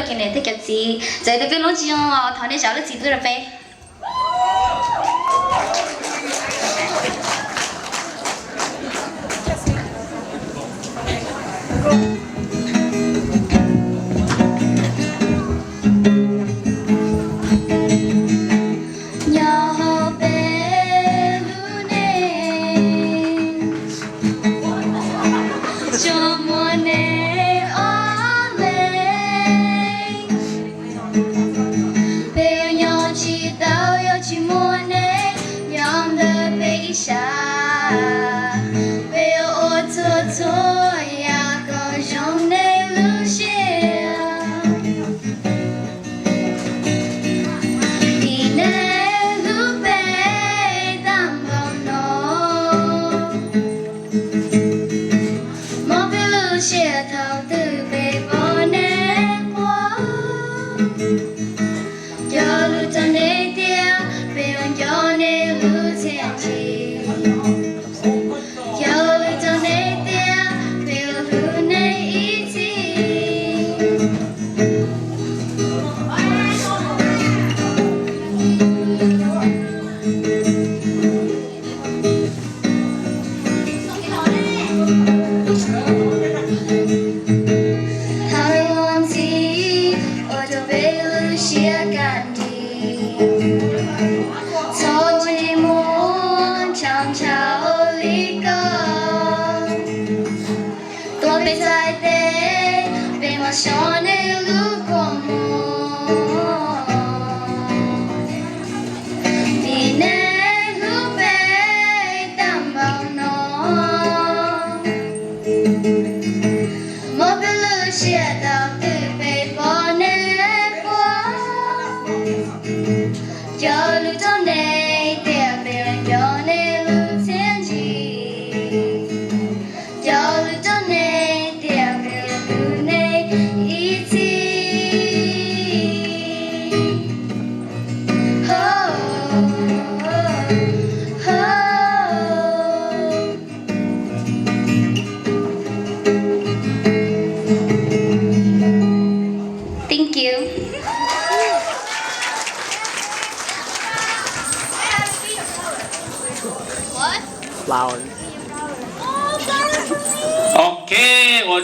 cov niam thiab cov txiv. Txawm tias peb lub tsis zoo los thov nej zam lub txim pub rau peb. Nyob hauv peb lub neej, tsuas muaj neeg ob leeg. Peb yuav nyob tsis tau yog tsis muaj neeg nyob ntawm peb ib sab. Peb yuav ua txhua txhua yam kom zoo neeg lub siab. Vim neeg hlub peb tag npaum no, mob peb lub siab thaum twg peb pom neeg quaj. Cov lus rau nej tias peb yuav nco nej lub txiaj ntsig. Cov lus rau nej tias peb yuav hlub nej ib txhis. Thov luag ntxhi ua rau peb lub siab kaj nrig, txhob tsis muaj ntshaus ntshaus li ko. Tuav peb txhais tes, peb mam so nej lub kua muag. Vim neeg hlub peb tag npaum no, mob peb lub siab thaum twg peb pom neeg quaj. Cov lus rau nej tias peb yuav nco nej lub txiaj ntsig. Cov lus rau nej tias peb yuav hlub nej ib txhis. Ho, ho. Thank you. What? Flower. Ok, ua